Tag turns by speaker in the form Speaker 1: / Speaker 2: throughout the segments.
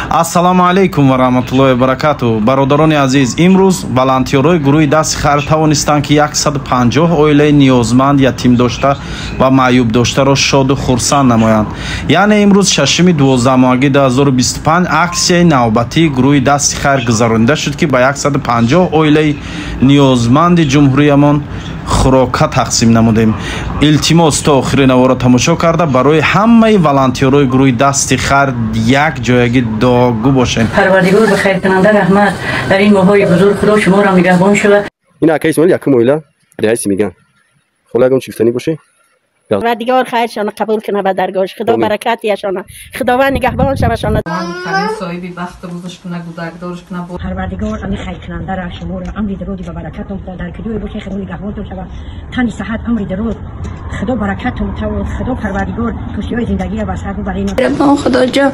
Speaker 1: Ассалому алайкум ва раҳматуллоҳи ва баракатуҳ. Бародарони азиз, имрӯз волонтёрҳои гурӯҳи дасти хайр тавонистанд, ки 150 оилаи ниёзманд, ятимдошта ва маъюбдоштаро шоду хурсанд намоянд. Яъне имрӯз 6-12 моҳи 2025 аксияи навбатии гурӯҳи дасти хайр гузаронида шуд, ки ба 150 оилаи ниёзманди ҷумҳуриямон хӯрока тақсим намудем. Илтимос, то охири наворо тамошо карда, барои ҳамаи волонтёрҳои гурӯҳи дасти хайр як ҷоягӣ дуогӯ бошем.
Speaker 2: Парвардигор, ба хайркунанда раҳмат. Дар ин моҳҳои бузург Худо шуморо нигаҳбон шавад.
Speaker 3: Ин ака Исмоил, якум оила, деҳаи Симиган. Хола, ягон чӣ гуфтанӣ бошӣ?
Speaker 4: Парвардигор хайршона қабул кунад ба даргоҳш, Худо баракатияшона, Худованд нигаҳбон шавашона.
Speaker 5: Соҳиби бахту рӯзаш куна, гудакдорш куна.
Speaker 6: Парвардигор ами хайркунандара шуморо амри дарози ба баракатон, дар куҷое бошед, Худо нигаҳбонтон шавад, тани саҳат, амри дароз, Худо баракатон тавод, Худо Парвардигор хушиҳои зиндагиро ба сар бубаред.
Speaker 7: Худоҷон,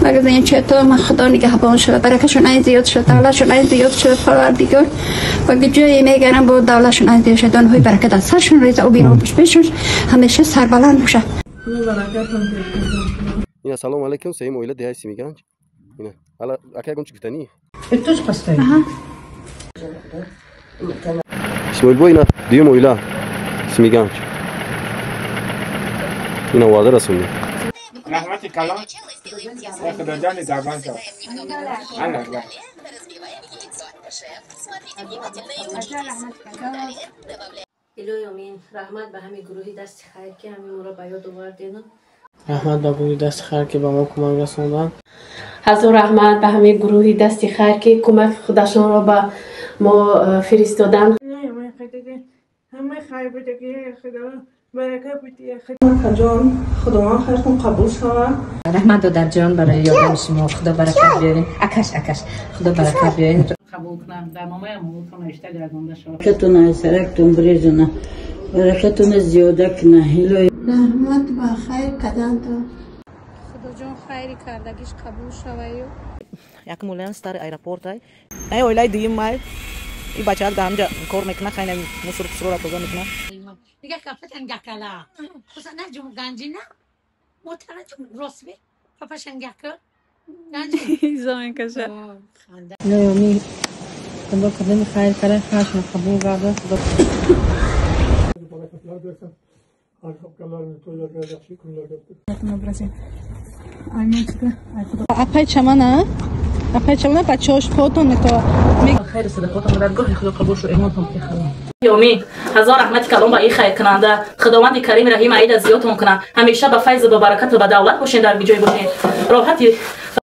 Speaker 7: магазин чето ма, Худо нигаҳбон шавад, баракашон ай зиёд шуд, давлатшон ай зиёд шуд. Парвардигор ва ҷое мегарам бо давлатшон ай зиёд шуд, донҳои баракат аз саршон реза, обиро бешон, ҳамеша сарбаланд бошад.
Speaker 3: Ина, салому алайкум, сеюм оила, деҳаи Симиганҷ. Ина, ала ака, ягон чӣ гуфтанӣ?
Speaker 8: Это поставить.
Speaker 3: Исмоилбо, ина дуюм оила, Симиганҷ. Ина оварда расондем.
Speaker 9: Раҳмати калон ва Худоҷон нигаҳбон шав. Алла.
Speaker 10: Илоҳи омин. Раҳмат ба ҳамин гурӯҳи дасти хайр, ки ҳамин моро ба ёд овардену.
Speaker 11: Раҳмат ба гурӯҳи дасти хайр, ки ба мо кӯмак расонданд.
Speaker 12: Ҳазор раҳмат ба ҳамин гурӯҳи дасти хайр, ки кӯмаки худашонро ба мо фиристоданд.
Speaker 13: Ҳамаи хайр будагӣ, Худо барака будия.
Speaker 14: Ҷон, Худованд хайртон қабул шавад.
Speaker 15: Раҳмат, додарҷон, барои ёрдами шумо. Худо баракат биёрин. Акаш, акаш, Худо баракат биёрин.
Speaker 16: Қабул кунам, дар номаи амолатон навишта гардонда шавад.
Speaker 17: Баракатона сарактон бирезона, баракатона зиёда куна, Илоҳи.
Speaker 7: Раҳмат ба хайр кардантон.
Speaker 18: Худоҷон, хайри кардагиш қабул шаваю.
Speaker 19: Якум оилаам старый аэропорт ай. Ай оилаи дуюм май. И бачаак дар ҳамҷа кор мекунад, хайна мусор пусрора тоза мекунад.
Speaker 20: Дига кафатан гакала. Хусана ҷум ганҷина. Мотара ҷум росби. Папашан гакал. Ганҷи.
Speaker 18: Изо мекаша.
Speaker 11: Илоҳи, Худо кардани хайр кара хайршон қабул гардад, Худо.
Speaker 9: Barakatlar bersin. Ukalarimiz to'ylarga, yaxshi kunlarga.
Speaker 14: Апай чамана, апай чамана, бачаҳош потон то.
Speaker 5: Хайру садақотон даргоҳи Худо қабул шуд, имонтон бихалон.
Speaker 21: Омин. Ҳазор раҳмати калон ба ин хайркунанда. Худованди карим раҳим аида зиёдтон кунад. Ҳамеша ба файзу ба баракату ба давлат бошен, дар ҷой бошен, роҳати.